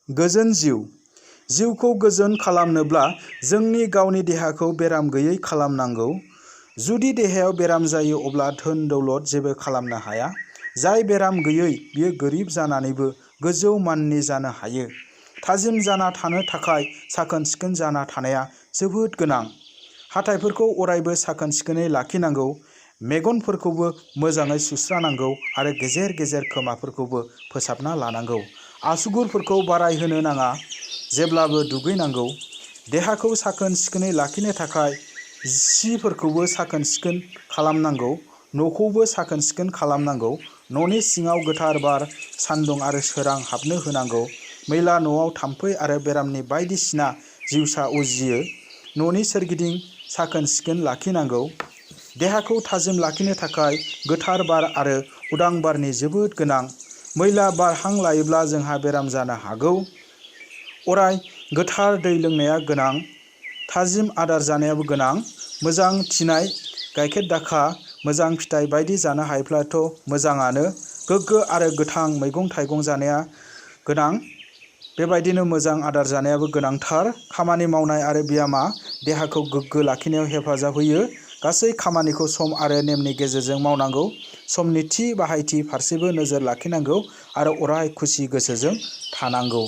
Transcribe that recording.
गोजोन जिउ। जिउखौ गोजोन खालामनोब्ला जोंनि गावनि देहाखौ बेराम गैयै खालामनांगौ। जुदि देहायाव बेराम जायो अब्ला धोन दौलत जेबो खालामनो हाया। जाय बेराम गैयै बियो गोरिब जानानैबो गोजौ माननि जानो हायो। थाजिम जाना थानो थाखाय साखोन सिखोन जाना थानाया जोबोद गोनां। हाथाइफोरखौ अरायबो साखोन सिखोनै लाखिनांगौ। मेगनफोरखौबो मोजाङै सुस्रानांगौ आरो गेजेर गेजेर खोमाफोरखौबो फोसाबना लानांगौ। आसुगुरफोरखौ बारायहोनो नाङा। जेब्लाबो दुगैनांगौ। देहाखौ साखोन सिखोनै लाखिनो थाखाय सिफोरखौबो साखोन सिखोन खालामनांगौ। न'खौबो साखोन सिखोन खालामनांगौ। न'नि सिङाव गोथार बार, सान्दुं आरो सोरां हाबनो होनांगौ। मैला न'आव थाम्फै आरो बेरामनि बायदिसिना जिउसा उजियो। न'नि सोरगिदिं साखोन सिखोन लाखिनांगौ। देहाखौ थाजिम लाखिनो थाखाय गोथार बार आरो उदां बारनि जोबोद गोनां। मैला बार हां लायोब्ला जोंहा बेराम जानो हागौ। अराय गोथार दै लोंनाया गोनां। थाजिम आदार जानायाबो गोनां। मोजां थिनाय गाइखेर दाखा, मोजां फिथाइ बायदि जानो हायोब्लाथ' मोजाङानो। गोग्गो आरो गोथां मैगं थाइगं जानाया गोनां। बेबायदिनो मोजां आदार जानायाबो गोनांथार। खामानि मावनाय आरो ब्यामा देहाखौ गोग्गो लाखिनायाव हेफाजाब होयो। गासै खामानिखौ सम आरो नेमनि गेजेरजों मावनांगौ। समनि थि बाहायथि फारसेबो नोजोर लाखिनांगौ आरो अराय खुसि गोसोजों थानांगौ।